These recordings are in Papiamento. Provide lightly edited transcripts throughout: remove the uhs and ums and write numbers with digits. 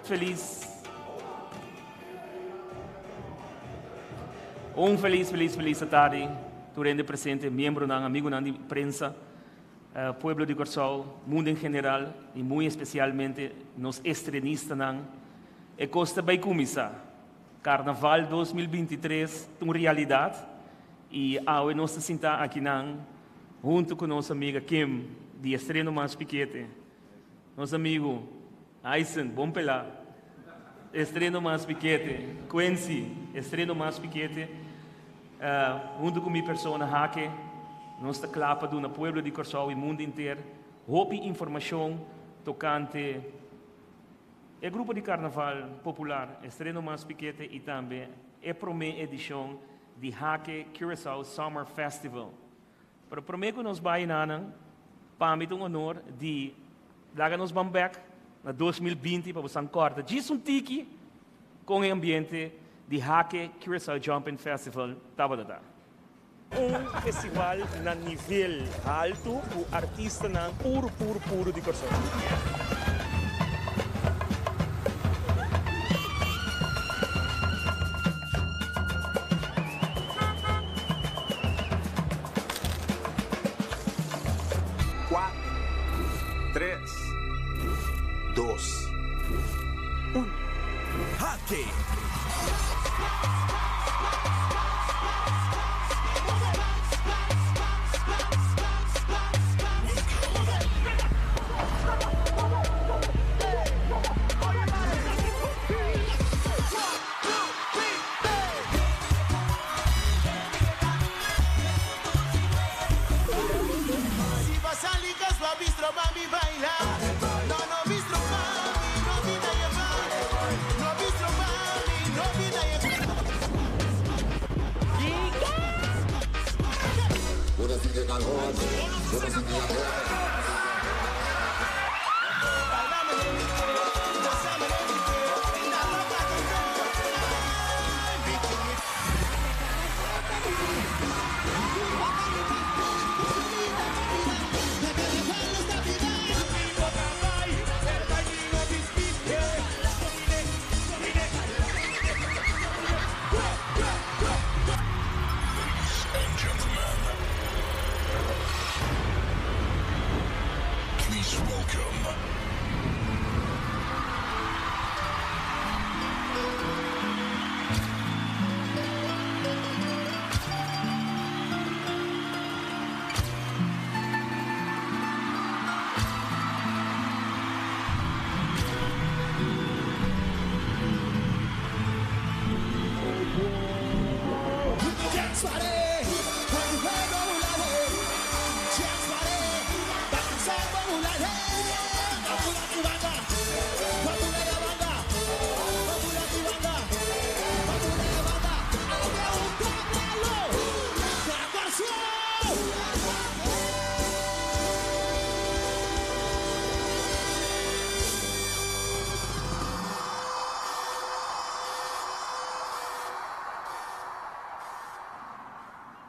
Felis. Un felis, felis, felis atardi. Tur hende presente, miembronan, amigunan di prensa, pueblo di Kòrsou, mundu en general i muy espesialmente nos estrenistanan. E kos ta bai kuminsá. Karnaval 2023 ta un realidat i awe nos ta sintá akinan huntu ku nos amiga Kim di Estreno Mas Pikete. Nos amigu Aysen, bon pelá. Estreno Mas Pikete. Quincy, Estreno Mas Pikete. Huntu ku mi persona Hake, nos ta kla pa duna pueblo di Kòrsou i mundu inter hopi informashon tokante e grupo di karnaval popular Estreno Mas Pikete i tambe e promé edishon di Hake Curaçao Summer Festival. Pero promé ku nos bai nanan, pa mi ta un honor di laga nos ban bèk na 2020 pa bosan kòrda djis un tiki kon e ambiente di Hake Curaçao Jumping Festival tabata ta. Un festival na nivel haltu ku artistanan puru puru puru di Kòrsou. Kuater, tres, dos, un. Hake!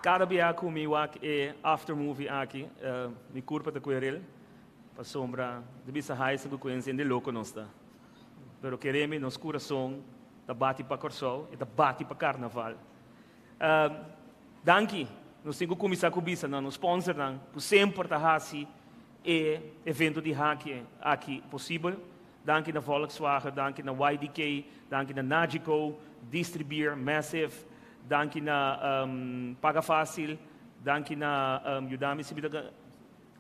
Kada bia ku mi wak e after movie aki, mi kurpa ta kuerel, pasobra di bisa haisa ku kuensia hende loko nos ta. Pero kere mi, nos kurason ta bati pa Kòrsou, e ta bati pa karnaval. Danki, nos tin ku kuminsá ku bisa na nos sponsornan ku semper ta hasi e evento di haki aki posibel. Danki na Volkswagen, danki na YDK, danki na Nagico, Distribier, Massive, danki na Paga Fácil, danki na Yudami si mi ta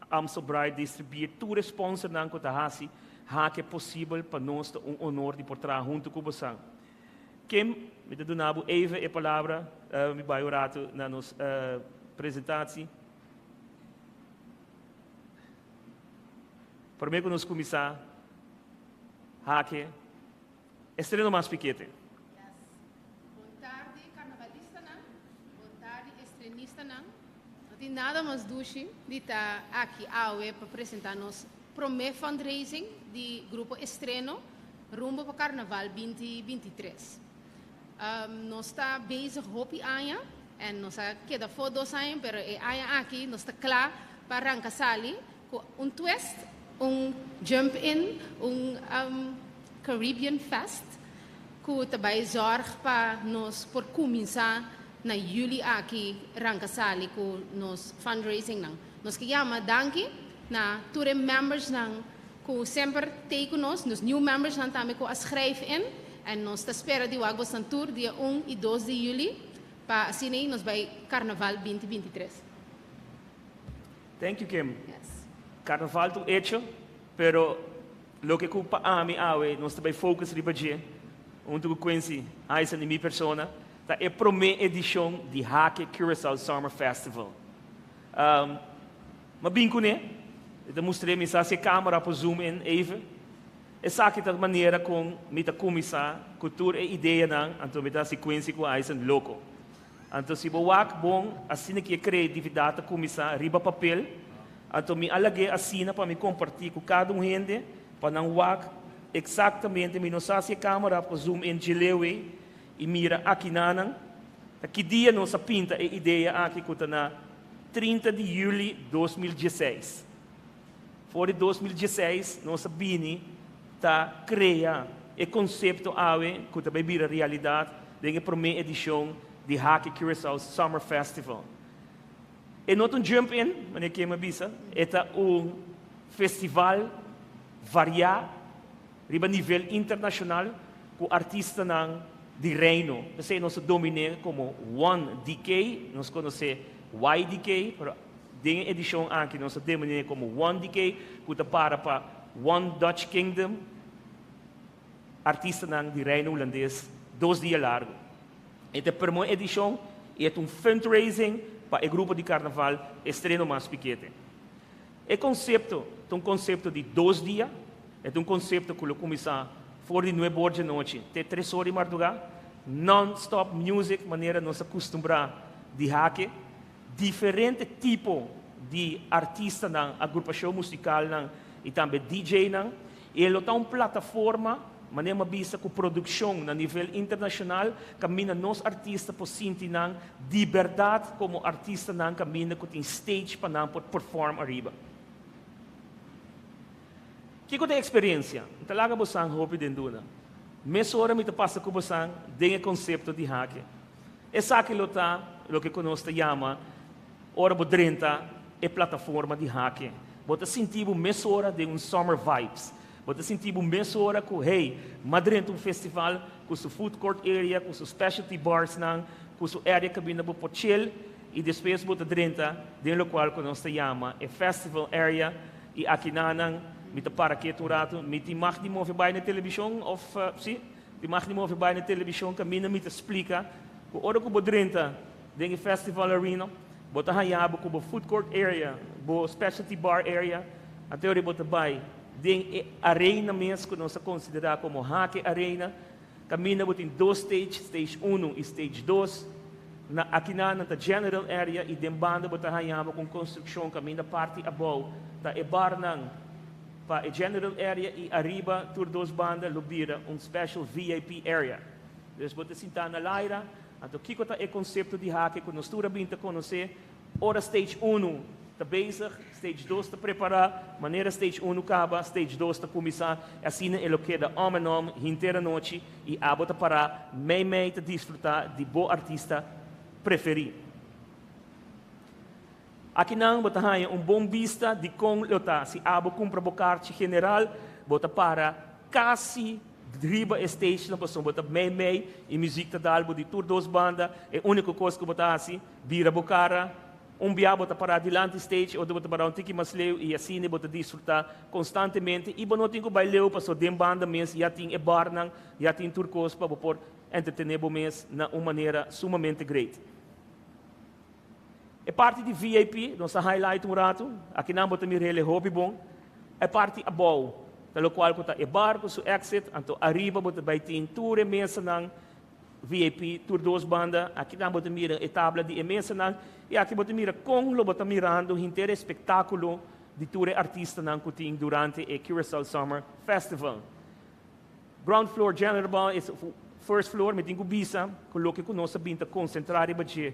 Amstel Bright, Distribier, tur e sponsornan ku ta hasi haki posibel pa nos ta un honor di por traha huntu ku bosan. Kim, mi ta duna bo even e palabra, mi bai un ratu na nos presentatie. Promé ku nos kuminsá hake estreno mas pikete. Yes. Bon tardi karnavalistanan, bon tardi estrenistanan. No tin nada mas dushi di ta aki awe pa presentá nos promé fundraising di Grupo Estreno rumbo pa Karnaval 2023. Nos ta bezig hopi aña en nos a keda afó dos aña pero e aña aki nos ta kla pa ranka sali. ku un twist, un jump in, un Caribbean Fest, ku ta bai zorg pa nos por kuminsá na yüli aki ranka sali ku nos fundraising nan. Nos ke yama danki na tur e members nan ku semper tei ku nos, nos new members nan tambe ku a schrijf in en nos ta spera di wak bosnan tur dia 1 i 2 di yüli pa asina ei nos bai Karnaval 2023. Thank you, Kim. Yes. Karnaval ta un hecho, pero loke ku pa ami awe nos ta bai focus riba dje, huntu ku Quincy, Hyson i mi persona, ta e promé edishon di Hak'e Curaçao Summer Festival. M'a bin kuné, e ta mustr'é mi sa si e kamera por zoom in even. Esaki ta manera kon mi ta kuminsá ku tur e ideanan, anto mi ta hasi Quincy ku Hyson loko. Anto si bo wak bon, asina ki e kreatividat ta kuminsá riba papel, anto mi a lag'é asina pa mi kompartí ku kada un hende pa nan wak eksaktamente, mi no sa si e kamera por zoom in djileu ei i mira akinanan, ta ki dia nos a pinta e idea aki ku ta na 30 di yüli 2016. For di 2016 nos a bini ta krea e konsepto awe ku ta bai bira realidat den e promé edishon di Hak'e Curaçao Summer Festival. E no ta un jump in, manera Kim a bisa, e ta un festival variá riba nivel internashonal ku artistanan di Reino. P'esei nos ta dominé komo One DK, nos konosé YDK, pero den e edishon aki nos ta dominé komo One DK, ku ta para pa One Dutch Kingdom, artistanan di Reino Hulandes 2 dia largu. E ta e promé edishon i e ta un fundraising pa e grupo di karnaval Estreno Mas Pikete. E konsepto ta un konsepto di 2 dia, e ta un konsepto ku lo kuminsá for di 9 or di anochi te 3 or di mardugá, non-stop music manera nos a kustumbrá di Hak'e, diferente tipo di artistanan, agrupashon musikalnan i tambe DJ-nan, i e ta un plataforma, manera m'a bisa, ku produkshon na nivel internashonal, kaminda nos artista por sinti nan di bèrdat komo artistanan kaminda ku tin stage pa nan por perform ariba. Kiko ta eksperensia? Anto laga boso hopi den duda. Mesora mi ta pasa ku boso den e konsepto di Hak'e. Esaki lo ta loke ku nos ta yama ora bo drenta e plataforma di Hak'e. Bo ta sinti bo mesora den un summer vibes. Bo ta sinti bo mesora ku, hey, m'a drenta un festival ku su food court area, ku su specialty bars nan, ku su area kaminda bo por chill i despues bo ta drenta den lokual ku nos ta yama e festival area i aki nan mi ta para ketu un ratu, mi tin mag di move bai na televishon òf si, tin mag di move bai na televishon kaminda mi ta splika ku ora ku bo drenta den e festival arena, bo ta haña bo ku bo food court area, bo specialty bar area, anto bo ta bai den e arena mes ku nos ta konsiderá komo Hak'e Arena, kaminda bo tin dos stage, stage 1 i stage 2. Na aki na ta general area i den banda bo ta haña bo ku konstrukshon kaminda parti abou ta e barnan pa e general area i ariba tur dos banda lo bira un special VIP area. Dus bo ta sinta na laira, anto kiko ta e konsepto di Hak'e ku nos tur a bin ta konosé, ora stage 1 ta bezig, stage 2 ta prepará, manera stage 1 kaba, stage 2 ta kuminsá, asina e lo keda on and on, henter anochi, i abo ta para mei mei ta disfrutá di bo artista preferí. Aki nan bo ta haña un bon bista di kon lo ta. Si abo kumpra bo karchi general, bo ta para kasi riba e stage na pasobra bo ta mei mei i muzik ta dal bo di tur dos banda, e úniko kos ku bo ta hasi, bira bo kara, un bia bo ta para dilanti stage, otro bo ta para un tiki mas leu i asina bo ta disfrutá konstantemente i bo no tin ku bai leu pasobra den banda mes ya tin e barnan, ya tin tur kos pa bo por entretené bo mes na un manera sumamente great. E parti di VIP, nos a highlight un ratu, aki nan bo ta mira e hopi bon. E parti abou, ta lokual ku ta e bar ku su exit, anto ariba bo ta bai tin tur e mesanan VIP, tur dos banda, aki nan bo ta mira e tabla di e mesanan, i aki bo ta mira kon lo bo ta mirando henter espektákulo di tur e artistanan ku tin durante e Curaçao Summer Festival. Ground floor general bar is first floor, mi tin ku bisa, ku loke ku nos a bin ta konsentrá riba dje.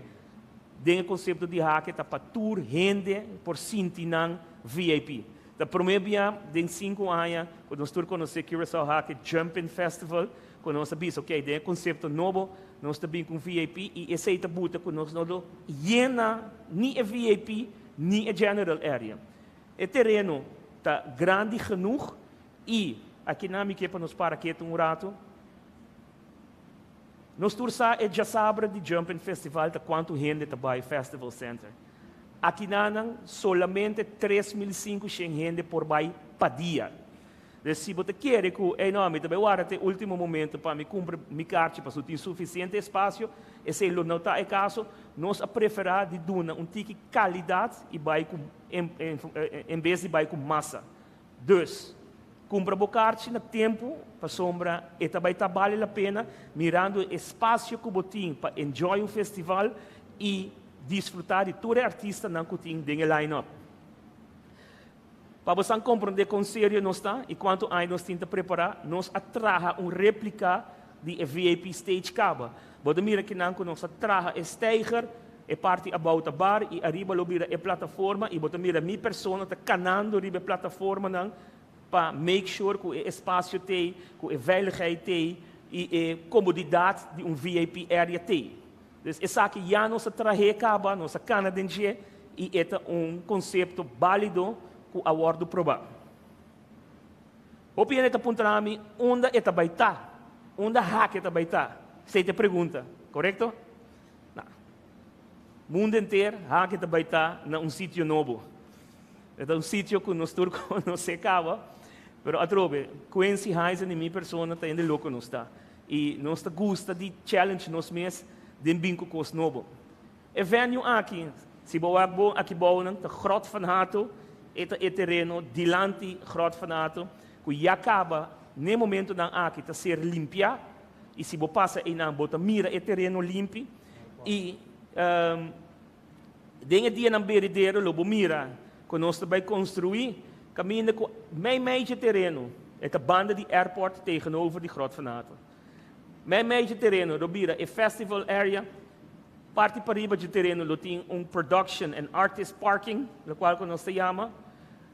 Den e konsepto di Hak'e ta pa tur hende por sinti nan VIP. Ta promé bia den sinku aña ku nos tur konosé Curaçao Hak'e Jumpin Festival ku nos a bisa ok den e konsepto nobo nos ta bin ku un VIP i esei ta buta ku nos no lo yena ni e VIP ni e general area. E tereno ta grandi genoeg i akinan mi ke pa nos para ketu un ratu. Nos tur sa e djasabra di Jumpin Festival ta kuantu hende ta bai Festival Center. Akinanan solamente 3500 hende por bai pa dia. Dus si bo ta kere ku, ey no, mi ta bai warda te ultimo momento pa mi kumpra mi karchi pasobra tin sufisiente espasio, esei lo no ta e kaso. Nos a preferá di duna un tiki kalidat i bai ku en bes di bai ku masa. Dus, kumpra bo karchi na tempu pasobra e ta bai ta bale la pena mirando e espasio ku bo tin pa enjoy un festival i disfrutá di tur e artistanan ku tin den e line-up. Pa bo san komprondé kon serio nos ta i kuantu aña nos tin ta prepará, nos a traha un réplika di e VIP stage kaba. Bo ta mira kinan ku nos a traha e steiger, e parti abou ta bar i ariba lo bira e plataforma i bo ta mira mi persona ta kanando riba e plataformanan pa make sure ku e espasio t'ei, ku e veiligheid t'ei i e komodidat di un VIP area t'ei. Dus esaki ya nos a trah'é kaba, nos a kana den dje i e ta un konsepto bálido ku a wòrdu probá. Hopi hende ta puntra mi unda e ta bai ta, unda Hak'e ta bai ta? Esei ta e pregunta, korekto? Na mundu henter Hak'e ta bai ta na un sitio nobo. E ta un sitio ku nos tur konosé kaba, pero atrobe, Quincy Heinzen i mi persona ta hende loko nos ta. I nos ta gusta di challenge nos mes den bin ku kos nobo. E venue aki, si bo wak bon aki bounan, ta Grot van Hato, e ta e tereno dilanti Grot van Hato, ku ya kaba n'e momentonan aki ta ser limpiá, i si bo pasa einan bo ta mira e tereno limpi, i den e dianan beridero lo bo mira ku nos ta bai konstruí kaminda ku meimei dje tereno, e ta banda di airport tegenover di Grot van Hato. Meimei dje tereno lo bira e festival area. Parti pariba dje tereno lo tin un production and artist parking, lokual ku nos ta yama.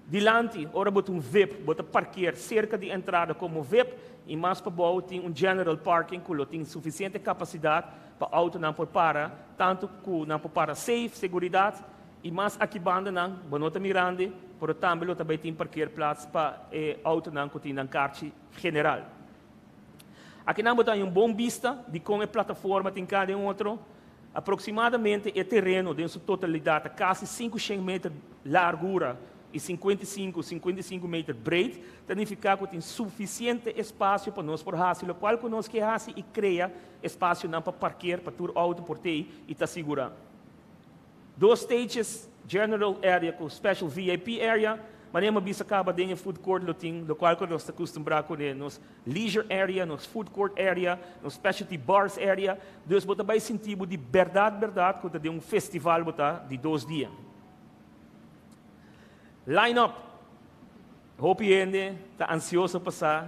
Dilanti, ora bo ta un vip, bo ta parkeer serka di entrada komo vip i mas pabou tin un general parking ku lo tin sufisiente kapasidat pa outonan por para, tantu ku nan por para safe, seguridat, i mas aki bandanan bo no ta mirandi, pero tambe lo ta bai tin parkeerplaats pa e outonan ku tin nan karchi general. Akinan bo ta haña un bon bista di kon e plataforma tin kada den otro. Aproksimadamente e tereno den su totalidat ta kasi 500 meter largura i 55, 55 meter breed, ta nifiká ku tin sufisiente espasio pa nos por hasi lokual ku nos ke hasi i krea espasionan pa parker pa tur outo por tei i ta sigurá. Dos stages, general area ku special VIP area, manera mi a bisa kaba den e food court lo tin lokual ku nos ta kustumbrá kuné, nos leisure area, nos food court area, nos specialty bars area, dus bo ta bai sinti bo di bèrdat bèrdat ku ta den un festival bo ta di dos dia. Line up! Hopi hende ta ansioso pa sa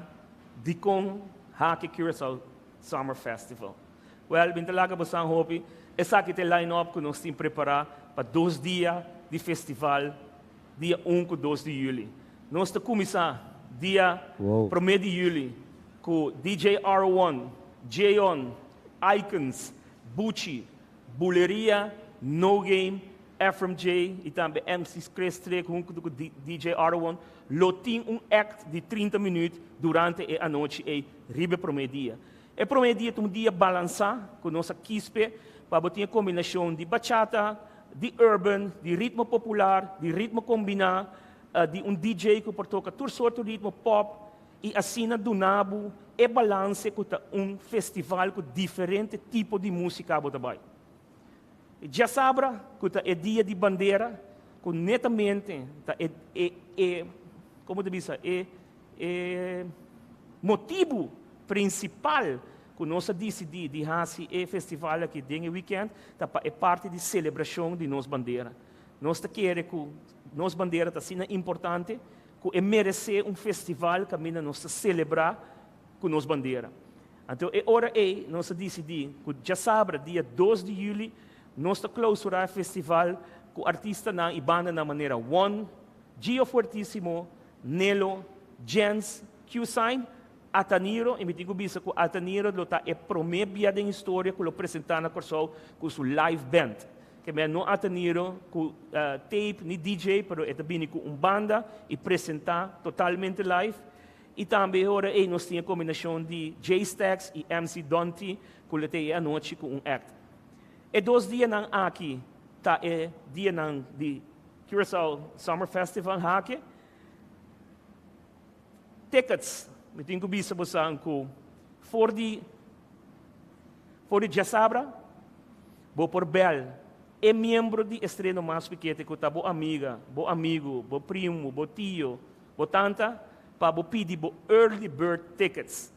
dikon Hak'e Curaçao Summer Festival. Wèl, mi ta laga bo sa hopi, esaki ta e line-up ku nos tin prepará pa dos dia di festival, dia un ku dos di yüli. Nos ta kuminsá dia promé di yüli ku DJ R-One, Jeon, Icons, Buchi, Buleria, No Game, Ephraim J i tambe MC Chris Trick huntu ku DJ R-One lo tin un act di 30 minüt durante e anochi ei riba e promé dia. E promé dia ta un dia balansá ku nos a kispe pa bo tin e kombinashon di bachata, di urban, di ritmo popular, di ritmo kombiná, di un DJ ku por toka tur sorto ritmo pop i asina duna bo e balanse ku ta un festival ku diferente tipo di músika bo ta bai. E djasabra ku ta e dia di bandera ku netamente ta e e e komo ta bisa e E motibu prinsipal ku nos a disidí di hasi e festival aki den e wikènt ta pa e parti di selebrashon di nos bandera. Nos ta kere ku nos bandera ta asina importante ku e meresé un festival kaminda nos ta selebrá ku nos bandera. Anto e ora ei nos a disidí ku djasabra dia 2 di yüli. Nos ta klousurá e festival ku artistanan i bandanan manera One, Gio Fuertisimo, Nelo, Jens, Q-Sign, Ataniro i mi tin ku bisa ku Ataniro lo ta e promé bia den historia ku lo presentá na Kòrsou ku su live band. Ke men no Ataniro ku tape ni DJ pero e ta bini ku un banda i presentá totalmente live. I tambe e ora ei nos tin e kombinashon di J-Stacks i MC Donty ku lo ta e anochi ku un act. E dos dianan aki ta e dianan di Curaçao Summer Festival hake. Tickets, mi tin ku bisa bosan ku for di for di djasabra bo por bel e miembro di Estreno Mas Pikete ku ta bo amiga, bo amigu, bo primu, bo tio, bo tanta pa bo pidi bo early bird tickets.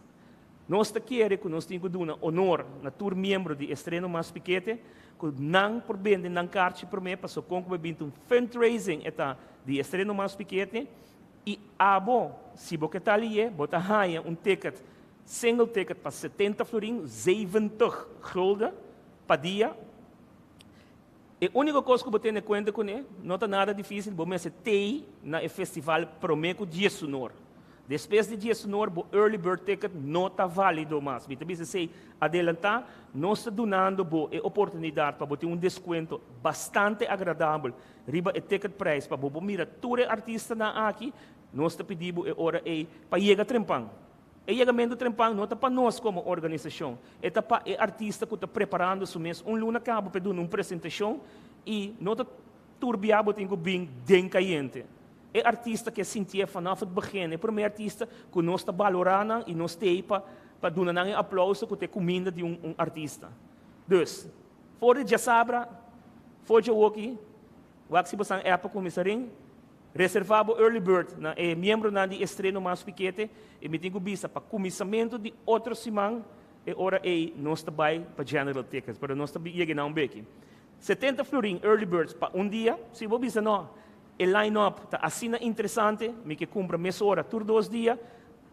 Nos ta kere ku nos tin ku duna onor na tur miembro di Estreno Mas Pikete ku nan por bende nan karchi promé paso kon ku bo binti un fundraising e ta di Estreno Mas Pikete. I abo, si bo ke ta lié, bo ta haña un ticket, single ticket pa 70 florin, 70 gulden, pa dia. E úniko kos ku bo tene kuenta kuné, no ta nada difísil, bo mester tei na e festival promé ku diesunor. Despues di diesunor, bo early bird ticket no ta válido mas. Mi ta bisa esei adelantá, nos ta dunando bo e oportunidat pa bo tin un deskuento bastante agradabel Riba e ticket prijs pa bo por mira tur e artistanan aki, nos ta pidi bo e ora ei pa yega trempan. E yegamento trempan no ta pa nos komo organisashon, e ta pa e artista ku ta preparando su mes un luna kaba pa e duna un presentashon i no ta tur bia bo tin ku bin den kayente. E artista ke sintié vanaf het begin, e promé artista ku nos ta balorá nan i nos t'ei pa pa duna nan e aplouso ku ta e kuminda di un un artista. Dus, For di djasabra, for djawoki, wak si bo san app a kuminsá rin, reservá bo early bird na e miembronan di Estreno Mas Pikete i mi tin ku bisa pa kuminsamentu di otro siman e ora ei nos ta bai pa general tickets, pero nos ta yega na un beki. 70 florin early birds pa un dia, si bo bisa no, e line up ta asina interesante, mi ke kumpra mesora tur dos dia,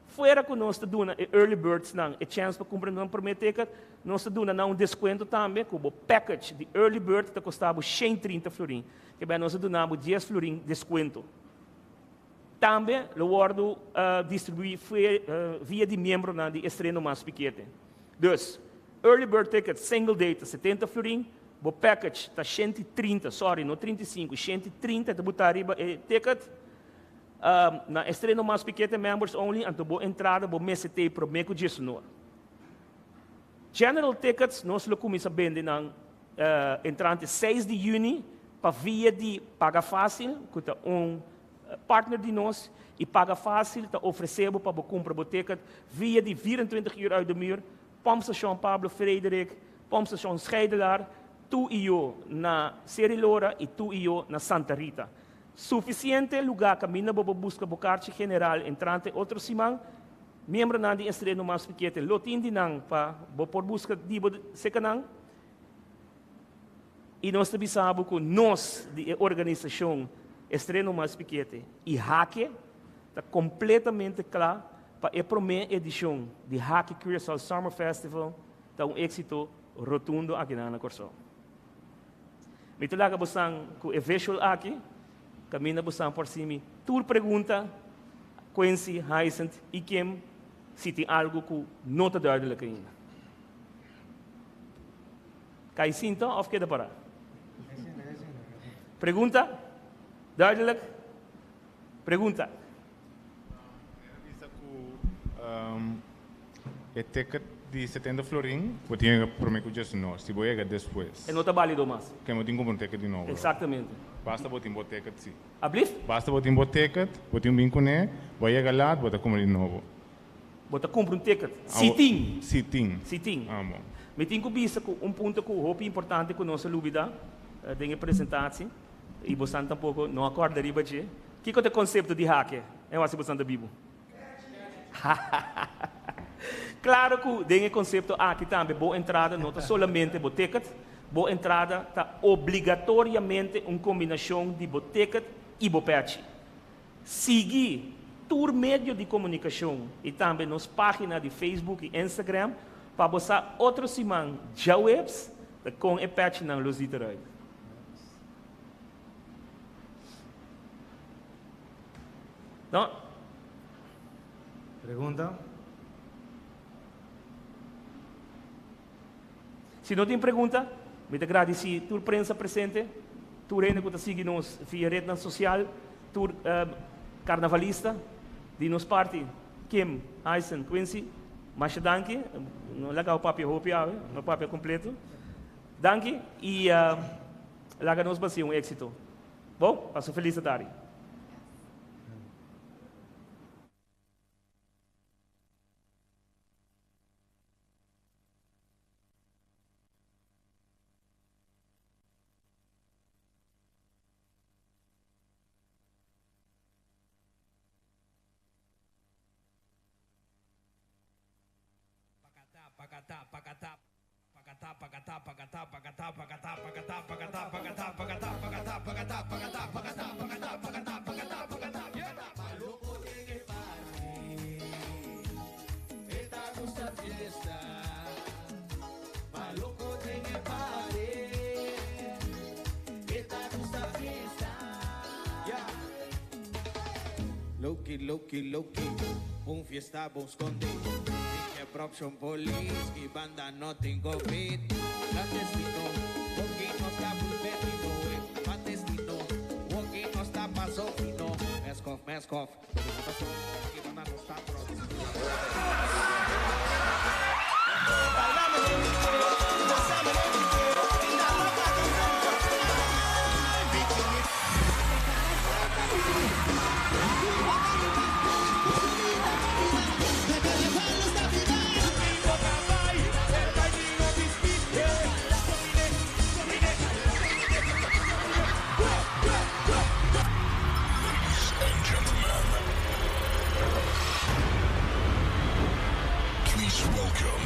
Fuera ku nos ta duna e early birdsnan e chèns pa kumpra nan promé ticket, nos ta duna nan un deskuento tambe ku bo package di early bird ta kosta bo 130 florin. Ke bai nos ta duna bo dies florin deskuento. Tambe lo wòrdu distribuí via di miembronan di Estreno Mas Pikete. Dus, early bird ticket single day ta 70 florin, bo package ta 130, sorry no 35, 130 ta butá riba e ticket. Na estreno mas pikete members only, anto bo entrada bo mester tei prome ku djesunor. General tickets nos lo kuminsa bende nan entrante 6 di juni pa via di Paga Fácil ku ta un partner di nos i Paga Fácil ta ofresé bo pa bo kumpra bo ticket via di 24 uur uit de muur, Pompstation Pablo Frederik, Pompstation Scheidelar, Tu i Yo na Seri Lora i Tu i Yo na Santa Rita. Sufisiente lugá kaminda bo por buska bo karchi general entrante otro siman. Miembronan di Estreno Mas Pikete lo tin di nan pa bo por buska di bo seka nan. I nos ta bisa bo ku nos di e organisashon Estreno Mas Pikete i Hake ta kompletamente kla pa e promé edishon di Hake Curaçao Summer Festival ta un éksito rotundo akinan na Kòrsou. Mi ta laga bosan ku e visual aki, kaminda bosan por si mi tur pregunta, Quincy, Hyacinth i Kim, si tin algu ku no ta duidelijk ainda. Kai sinta òf keda pará? Pregunta? Duidelijk? Pregunta? Bisa ku e ticket di 70 florin bo tin yega prome ku djes no, si bo yega despues. E no ta balido mas. Ke bo tin kumpra un ticket di nobo. Exactamente. Basta bo tin bo ticket si. Ablief? Basta bo tin bo ticket, bo tin bin kuné, bo a yega laat, bo ta kumpra di nobo. Bo ta kumpra un ticket. Si tin. Si tin. Si tin. Ah bon. Mi tin ku bisa ku un punto ku hopi importante ku nos a lubida den e presentatie i bosan tampoko no a kòrda riba dje. Kiko ta e konsepto di hake? E wak si bosan ta bibu. Klaro ku den e konsepto aki tambe bo entrada no ta solamente bo ticket, bo entrada ta obligatoriamente un kombinashon di bo ticket i bo pèchi. Sigui tur medio di komunikashon i tambe nos página di Facebook i Instagram pa bo sa otro siman djaweps. Kon e patchnan lo ziet eruit. No? Pregunta? Si no tin pregunta, mi ta gradisí tur prensa presente, tur hende ku ta sigui nos via retnan sosial, tur karnavalista di nos parti, Kim, Aysen, Quincy, masha danki. No laga bo papia hopi awe, no papia kompleto. Danki i laga nos basi un éksito. Bon, pasa un felis atardi. Loki, loki, loki, un fiesta bon scondi. Minke proption police, ki banda nothing go beat. Clandestino, walking no sta pulpetino, eh. Clandestino, walking no sta paso fino. Mask off, mask off. Ki banda no sta Please welcome.